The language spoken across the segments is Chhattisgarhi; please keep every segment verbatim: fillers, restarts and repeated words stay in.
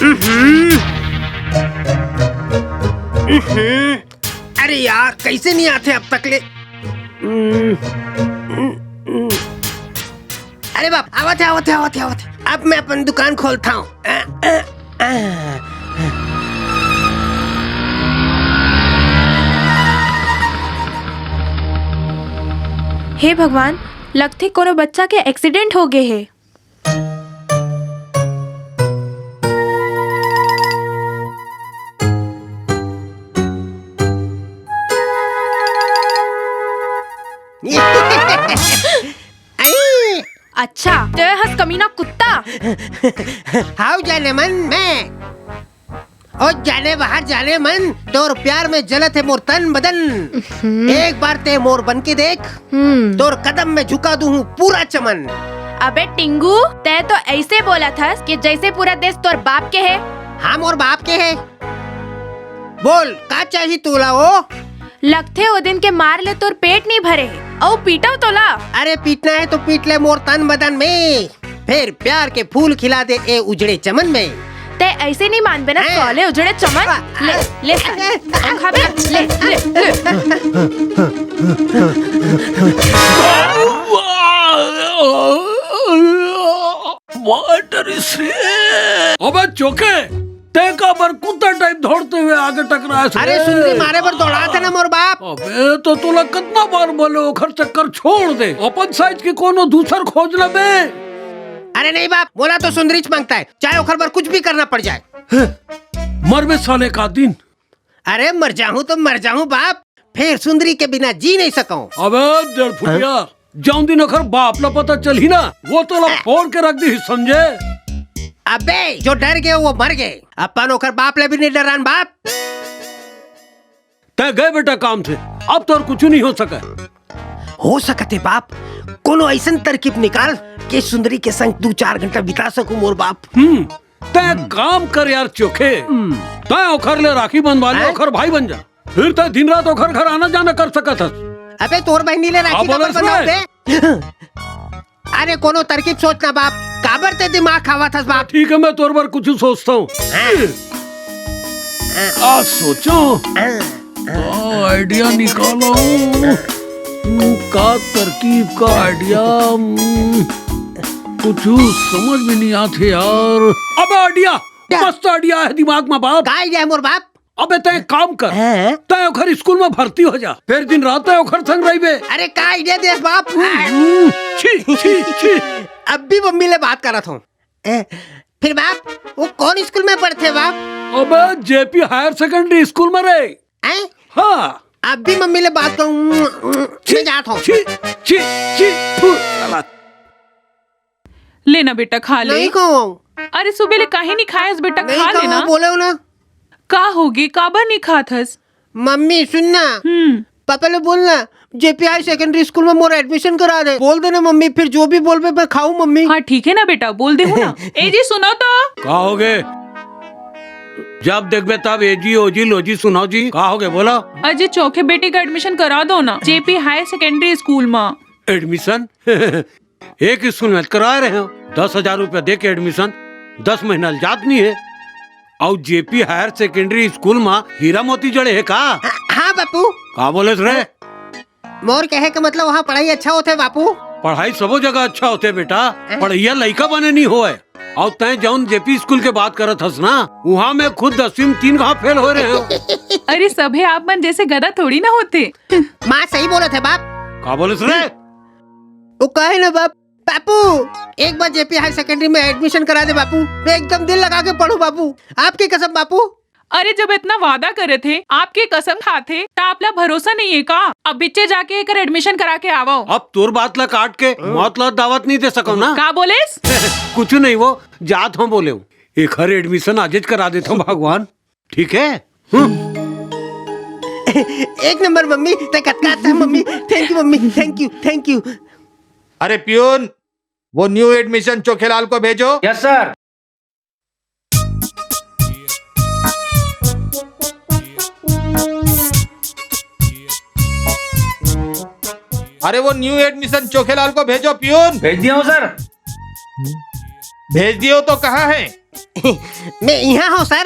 हम्म। हम्म। अरे यार, कैसे नहीं आते अब तक ले? हम्म। अरे बाप, आवत है, आवत है, आवत है, आवत है। अब मैं अपन दुकान खोलता हूँ। अ, अ, अ। हे भगवान, लगथे कोनो बच्चा के एक्सीडेंट हो गे हे। अरे! अच्छा, तैं हस कमीना कुत्ता। हाउ जाने मन मैं। ओ जाने बाहर जाने मन, तोर प्यार में जलत हे मोर तन बदन। हम्म। एक बार तैं मोर बन के देख, हम्म। तोर कदम में झुका दूं हूँ पूरा चमन। अबे टिंगू, तैं तो ऐसे बोलत हस कि जैसे पूरा देश तोर बाप के हे। हाँ, मोर बाप के हे। बोल, का चाही तोला ओ? लगथे ओ दिन के मार ले तोर पेट नहीं भरे हे, अउ पीटव तोला। अरे पीटना हे तो पीट ले मोर तन बदन में, फेर प्यार के फूल खिला दे ए उजड़े चमन में। तैं ऐसे नहीं मानबे ना, हैं? साले उजड़े चमन। आ, ले, आ, ले साले, आ, आ, खाबे, ले, ले, ले। वाटर से। अबे चोखे, तैं काबर कुत्ता टाइप दौड़ते हुए आगे टकराए से? अरे सुंदरी मारे बर दौड़ात हे ना मोर बाप। अबे तो तोला कितना बार बोले ओखर चक्कर छोड़ दे, अपन साइज के कोनो दूसर खोज ले बे। अरे नहीं बाप, मोला तो सुंदरीच मांगता है, चाहे ओखर बर कुछ भी करना पड़ जाए। मरबे साले का दिन। अरे मर जाहूं तो मर जाहूं बाप, फेर सुंदरी के बिना जी नहीं सकूं। अबे डेढ़ फुटिया, जौन दिन ओखर बाप ला पता चलही ना, वो तोला फोड़ के रख दिही, समझे? अबे, जो डर गए वो मर गए, अपन ओखर बाप ले भी नहीं डरान बाप। तैं गए बेटा काम से, अब तोर कुछ नहीं हो सके। हो सकत हे बाप, कोनो ऐसन तरकीब निकाल के सुंदरी के संग दू चार घंटा बिता सकूं मोर बाप। हम्म, तैं काम कर यार चोखे, हम्म। तैं ओखर ले राखी बंधवा ले, हैं? ओखर भाई बन जा। फिर तैं दिन रात ओखर घर आना जाना कर सकत हस। अबे तोर बहिनी ले राखी हाँ, काबर बोलस बंधाव बे? अरे कोनो तरकीब सोच ना बाप, काबर तैं दिमाग खावत हस बाप? ठीक है, मैं तोर बर कुछ सोचता हूँ। हाँ। हाँ। आ सोचो, हाँ। का आइडिया निकालूं? हम्म, का तरकीब का आइडिया? हम्म, कुछ समझ में नहीं आते यार। अबे आइडिया, क्या? मस्त आइडिया है दिमाग में बाप। का आइडिया है मोर बाप? अबे तैं एक काम कर, हैं? तैं ओखर स्कूल में भर्ती हो जा, फिर दिन रात तैं ओखर संग रहिबे। अरे का आइडिया देस बाप? हम्म, छी, छी, छी। अब भी मम्मी ले बात करत हूँ। ए, फिर बाप, वो कौन स्कूल में पढ़थे बाप? अबे जेपी हायर सेकेंडरी स्कूल में रे। हैं? हाँ। अब भी मम्मी ले बात करूँ, छी, मैं जात हूँ। छी, छी, छी, थू, साला। ले ना बेटा, खा ले। नहीं खाऊं। अरे सुबह ले काहे नहीं खायस बेटा, नहीं खा खाऊं, लेना। बोले हो ना। का होगे, काबर नहीं खात हस? मम्मी सुन ना, हम्म। पापा ले बोल ना, जेपी हाई सेकेंडरी स्कूल में मोर एडमिशन करा दे। बोल देना मम्मी, फिर जो भी बोलबे मैं खाऊं मम्मी। हाँ ठीक है ना बेटा, बोल दे हूँ ना। ए जी सुनो तो। का होगे? जब देखबे तब एजी ओजी लोजी सुनाओ जी। का होगे बोला? अजय चोखे बेटी का एडमिशन करा दो ना जेपी हाई सेकेंडरी स्कूल में। एडमिशन? एक स्कूल में कराए रहे हो, दस हजार रुपया दे के एडमिशन, दस महीना ले जात नहीं है। अउ जेपी हायर सेकेंडरी स्कूल में हीरा मोती जड़े है का? हाँ बापू। का बोलेस रे? मोर कहे के मतलब वहाँ पढ़ाई अच्छा होथे बापू। पढ़ाई सबो जगह अच्छा होथे बेटा, पढ़ैया लइका बने नहीं होए। अउ तैं जौन जेपी स्कूल के बात करत हस ना, वहाँ मैं खुद दसवीं में तीन घाव फेल हो रहे हो। अरे सभे आप मन जैसे गधा थोड़ी ना होथे। माँ सही बोलत हे बाप। का बोलेस रे? वो कहे ना बाप, बापू, एक बार जेपी हाई सेकेंडरी में एडमिशन करा दे बापू, मैं एकदम दिल लगा के पढ़ूं बापू, आपकी कसम बापू। अरे जब इतना वादा करे थे, आपकी कसम खाथे, त आपला भरोसा नहीं है का? अब बिच्चे जाके एकर एडमिशन करा के आवो। अब तोर बात ला काट के मौत ला दावत नहीं दे सकव ना। का बोलेस? कुछ नहीं, वो जात हूँ बोले हूँ। एकर एडमिशन आजेच करा देता हूँ भगवान। ठीक है? हम्म। एक नंबर मम्मी, तैं कतका अच्छा mummy. Thank you mummy, thank you, thank you। अरे प्यून, वो न्यू एडमिशन चोखेलाल को भेजो। Yes sir. अरे वो न्यू एडमिशन चोखेलाल को भेजो प्यून। भेज दिया हूँ सर। भेज दियो तो कहाँ है? मैं यहाँ हूँ सर।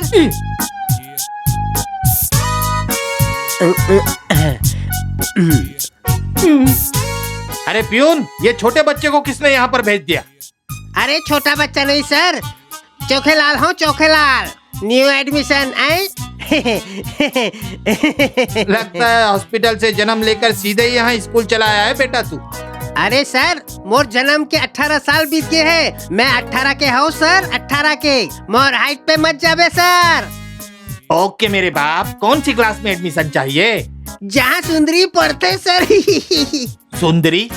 अरे प्यून, ये छोटे बच्चे को किसने यहाँ पर भेज दिया? अरे छोटा बच्चा नहीं सर, चोखेलाल हूँ, चोखेलाल। न्यू एडमिशन आए। लगता है हॉस्पिटल से जन्म लेकर सीधे ही यहाँ स्कूल चला आया है बेटा तू। अरे सर, मोर जन्म के अठारह साल बीत गए हैं। मैं अठारह के हूँ सर, अठारह के। मोर हाइट पे मत जाबे सर। ओके मेरे बाप, कौन सी क्लास में एडमिशन चाहिए? जहाँ सुंदरी पढ़ते सर। सुंदरी?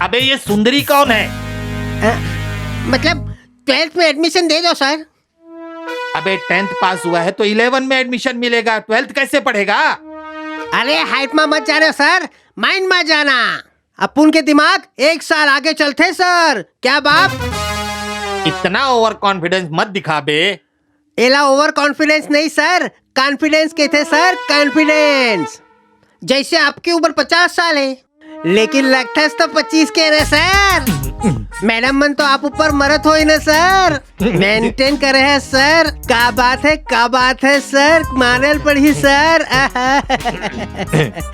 अबे ये सुंदरी कौन है? अ, मतलब ट्वेल्थ में एडमिशन दे दो सर। अबे टेंथ पास हुआ है तो इलेवन में एडमिशन मिलेगा, ट्वेल्थ कैसे पढ़ेगा? अरे हाइट में मत जाना सर, माइंड में जाना। अपुन के दिमाग एक साल आगे चलथे सर। क्या बाप? इतना ओवर कॉन्फिडेंस मत दिखा बे। एला ओवर कॉन्फिडेंस नहीं सर, कॉन्फिडेंस कहते सर, कॉन्फिडेंस। जैसे आपकी उम्र पचास साल है, लेकिन लगथस तो पच्चीस के रहे सर। मैडम मन तो आप ऊपर मरत होई ना सर, मेंटेन करे है सर। का बात है, का बात है सर, मानल पड़ी sir.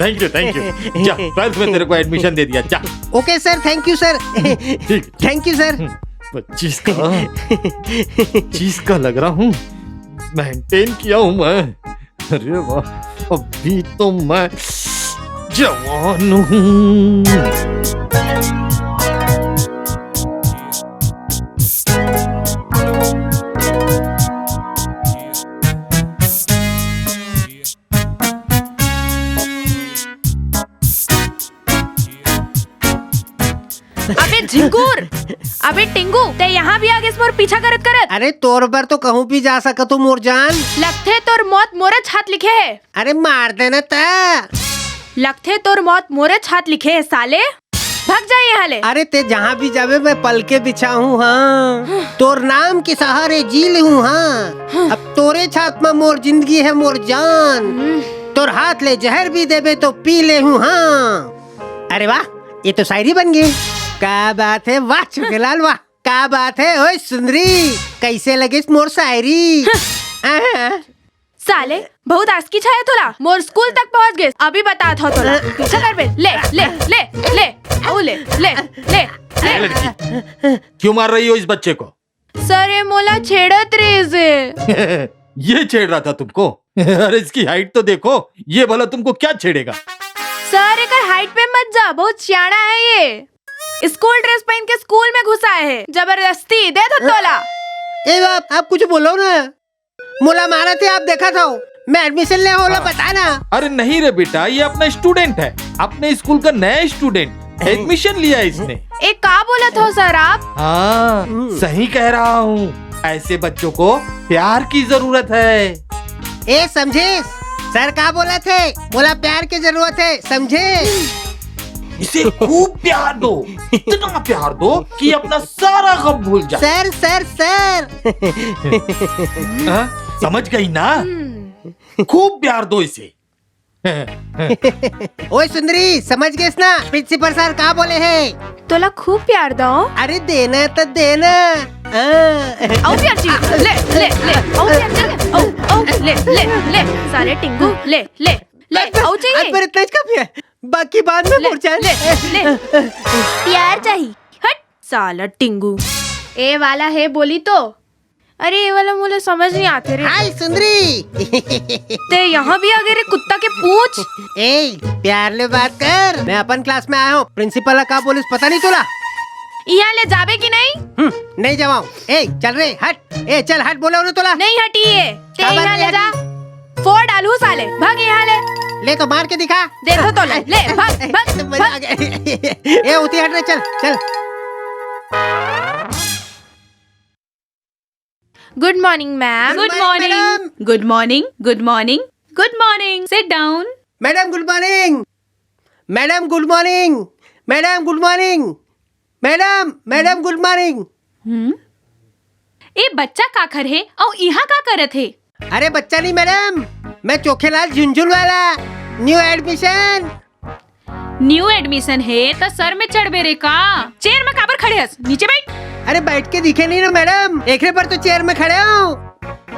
Thank you, thank you. जा, ट्वेल्थ में तेरे को एडमिशन दे दिया, जा। ओके सर, थैंक यू सर। ठीक। Thank you sir. पच्चीस का, पच्चीस का लग रहा हूँ, मेंटेन किया हूँ मैं। अरे वाह, अभी तो मैं जवान हूँ। अबे झिंगुर, अबे टिंगू, ते यहाँ भी आगेस मोर पीछा करत करत। अरे तोर बर तो कहूँ भी जा सकत हूँ मोर जान। लगथे तोर मौत मोरेच हाथ लिखे है। अरे मार देना ता। लगथे तोर मौत मोरेच हाथ लिखे है साले। भाग जा यहाँ ले। अरे ते जहाँ भी जाबे मैं पलके बिछाहूँ हाँ। तोर नाम के सहारे जी लेहूँ हाँ। अब तोरे हाथ में मोर जिंदगी है मोर जान। तोर हाथ ले जहर भी देबे तो पी लेहूँ हाँ। अरे वाह, ये तो शायरी बन गई। का बात है, वाह चोखेलाल वाह। का बात है ओए सुंदरी, कैसे लगिस मोर शायरी? हाँ। साले, बहुत आसकी छाया तोला, मोर स्कूल तक पहुँच गेस। अभी बतात हँव तोला। पीछा करबे, ले, ले, ले, ले, अउ ले, ले, ले, ले। ए लड़की, क्यों मार रही हो इस बच्चे को? सर, ये मोला छेड़त रहिस हे। ये छेड़ रहा था तुमको? अरे इसकी हाइट तो देखो, ये भला तुमको क्या छेड़ेगा? सर, एकर हाइट पे मत जा, बहुत सियाना है ये। स्कूल ड्रेस पहन के स्कूल में घुसा है, जबरदस्ती दे दो तोला। ए बाप, आप कुछ बोलो ना। मोला मारत हे, आप देखत हव। मैं एडमिशन ले हूँ, ओला बता ना। अरे नहीं रे बेटा, ये अपना स्टूडेंट है, अपने स्कूल का नया स्टूडेंट, एडमिशन लिया है इसने। ए, का बोलत हो सर आप? हाँ, सही कह रहा हूँ, ऐसे बच्चों को प्यार की जरूरत है। ए समझे, सर का बोलत हे, मोला प्यार के जरूरत है, समझे? इसे खूब प्यार दो, इतना प्यार दो कि अपना सारा गम भूल जाए। Sir, sir, sir. हाँ, समझ गई ना? खूब प्यार दो इसे। ओए सुंदरी, समझ गेस ना प्रिंसिपल सर का बोले हे? तोला खूब प्यार दो। अरे देना तो देना। हाँ। अउ प्यार चाहिए, ले, ले, ले, अउ प्यार चाहिए, अउ, अउ, ले, ले, ले, साले टिंगू, ले, ले, ले, अउ चाहिए। अरे इतना ही काफी है, बाकी बाद में ले, मोर जान। ले, ले। प्यार चाहिए, हट, साला टिंगू। ए वाला है बोली तो। अरे, ये वाला मोला समझ नहीं आते रे। हाय सुंदरी। ते यहाँ भी आ गए रे, कुत्ता के पूछ। ए, प्यार ले बात कर। मैं अपन क्लास में आया हूँ। प्रिंसिपल का बोलिस पता नहीं तोला। यहाँ ले जाबे कि नहीं? हम्म, नहीं जावाऊँ। ए, चल रे, हट। ए, चल हट, बोला उन्हें तोला। नहीं हटी ये। ते काबर यहाँ नहीं ले जा। हटी? फोड़ डालू साले। भाग यहाँ ले। ले तो मार के दिखा। देखो तो ले। ले, भाग, भाग, मजा आ भाग। गया। ए, उठी हट रे, चल, चल। Good morning, ma'am. Good morning, madam. Good morning, good morning, good morning. Sit down. Madam good morning. Madam good morning. Madam good morning. Madam, madam good morning. हम्म? ए बच्चा काखर हे अउ इहाँ का करत हे? अरे बच्चा नहीं मैडम, मैं चोखेलाल झुनझुन वाला। New admission. न्यू एडमिशन हे त सर में चढ़बे रे का? चेयर में काबर खड़े हस? नीचे बैठ। अरे बैठ के दिखे नहीं ना मैडम, एकरे पर तो चेयर में खड़े हो।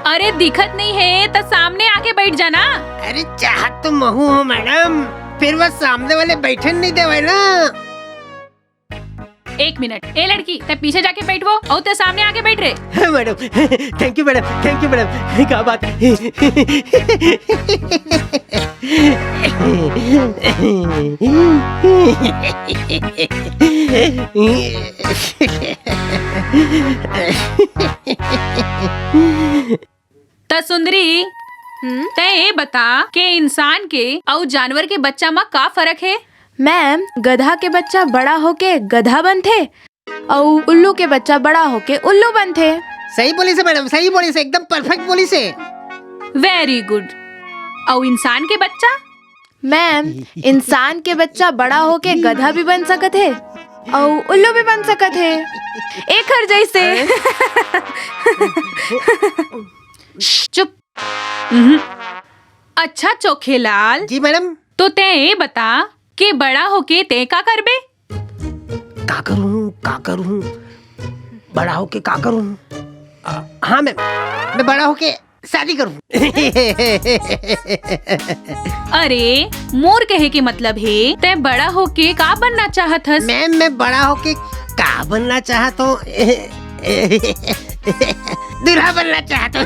अरे दिखत नहीं है तो सामने आके बैठ जाना। अरे चाहत तो महू हो मैडम, फिर वो सामने वाले बैठन नहीं देवे ना। एक मिनट, ए लड़की, ते पीछे जाके बैठवो और ते सामने आके बैठ रे। हाँ madam, thank you madam, thank you madam, क्या बात। त सुंदरी, हम्म? तैं ये बता के इंसान के अउ जानवर के बच्चा म का फर्क हे? मैम, गधा के बच्चा बड़ा होके गधा बनथे अउ उल्लू के बच्चा बड़ा होके उल्लू बनथे। सही बोलिस मैडम, सही बोलिस, एकदम perfect बोलिस। Very good। अउ इंसान के बच्चा? मैम, इंसान के बच्चा बड़ा होके गधा भी बन सकत हे अउ उल्लू भी बन सकत हे, एकर जैसे। अरे? चुप। उहुं। अच्छा चोखेलाल। जी मैडम। तो तैं ये बता के बड़ा होके तैं का करबे? का करूं, का करूं, बड़ा होके का करूं? अ, हाँ मैम, मैं बड़ा होके शादी करूं। अरे, मोर कहे के मतलब हे, तैं बड़ा होके का बनना चाहत हस? मैम, मैं बड़ा होके का बनना चाहत हूँ? दूल्हा बनना चाहत हूँ।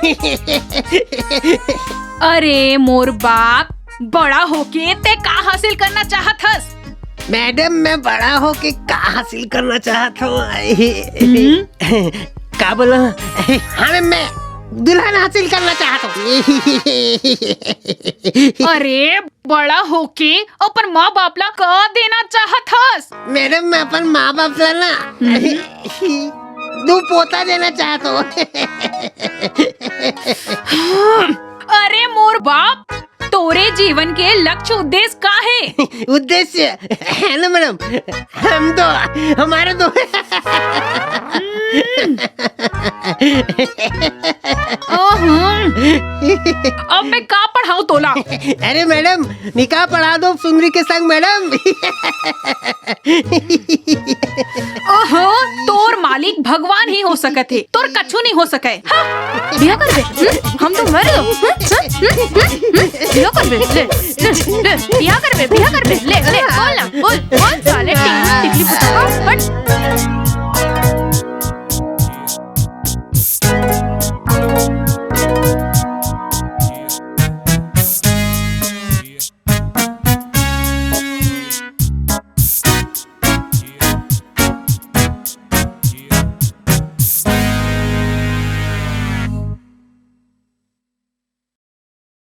अरे मोर बाप, बड़ा होके तैं का हासिल करना चाहत हस? मैडम, मैं बड़ा होके का हासिल करना चाहत हूँ? हम्म? का बोला? हाँ मैम, मैं दुल्हन हासिल करना चाहत हूँ। अरे, बड़ा होके अपन माँ बाप ला का देना चाहत हस? मैडम, मैं अपन माँ बाप ला ना, हम्म। दू पोता देना चाहत हूँ। अरे मोर बाप, तोरे जीवन के लक्ष्य उद्देश्य का हे? उद्देश्य है ना मैडम, हम दो, हमारे दो। हम्म। ओहो। अब मैं का पढ़ाऊं तोला? अरे मैडम, निकाह पढ़ा दो सुंदरी के संग मैडम। ओहो, तोर मालिक भगवान ही हो सकत हे, तोर कछु नहीं हो सके। हाँ। बिहा करबे? हम्म? हम तो मर गए। हम्म? हम्म? हम्म? हम्म? हम्म? बिहा करबे? ले, ले, ले, बिहा करबे, बिहा करबे। ले, ले, बोल ना, बोल, बोल।